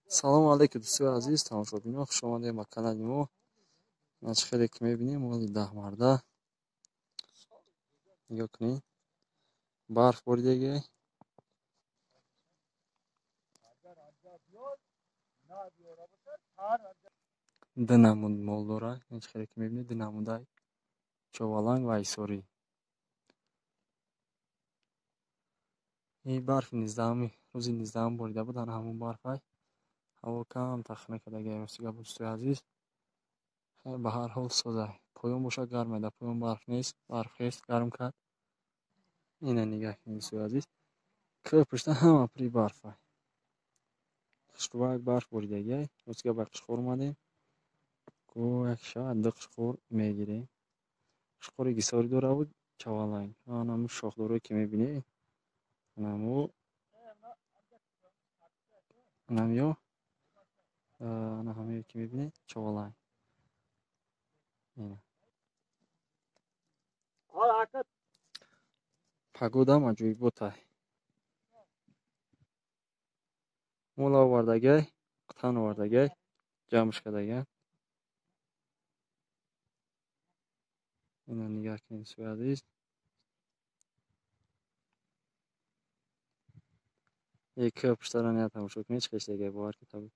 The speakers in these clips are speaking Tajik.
Салому алейкум, дӯстои азиз, тамошобинон, хуш омадед ба канали мо. Ина чӣ хеле ки мебинем, моли даҳмарда. Нигоҳ кунед, барф боридагиай. Ду намуд мол дора. Ин чӣ хеле ки мебинед, ду намудай: човаланг ва ҳисорӣ. Ин барфи низдаҳуми рӯзи низдаҳум борида буд, ана ҳамон барфай. Ҳаво кам тахна кардагиай, рости гап, дӯстои азиз. Ба ҳар ҳол созай. Поён бошад, гармай, дар поён барф нест, барф хест, гарм кард. Ина нигаҳ кунед, дӯстои азиз. Кӯҳ пушта ҳама пури барфай. Хушрӯяк барф боридагиай. Рости гап, ба қишқор омадем. Ко як шавад, ду қишқор мегирем. Қишқори гисорӣ дораву чаваланг. Анаму шохдорое ки мебинед, анаму анамё, ана ҳамое ки мебинед, чаваланг. Ина. Погодам аҷоиботай. Мола овардагай, тан овардагай, ҷамъш кардаган. Ина нигаҳ кунед, дӯстои азиз. Кӯҳ пуштара ния тамошо кунед, чӣ хел бовар кунед.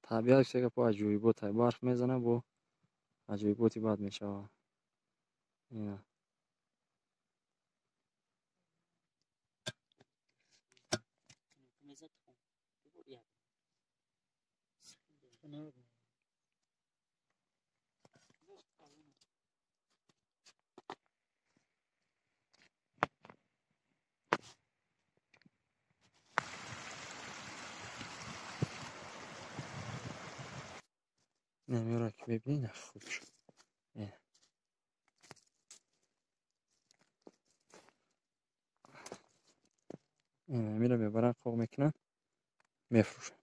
Табиат гапо аҷоиботай. Барф мезана, бо аҷоиботи бад мешавад. Ина. Намеро ки мебинед, хуб шуд. Ина мебаранд, қоқ мекунанд, мефурӯшанд.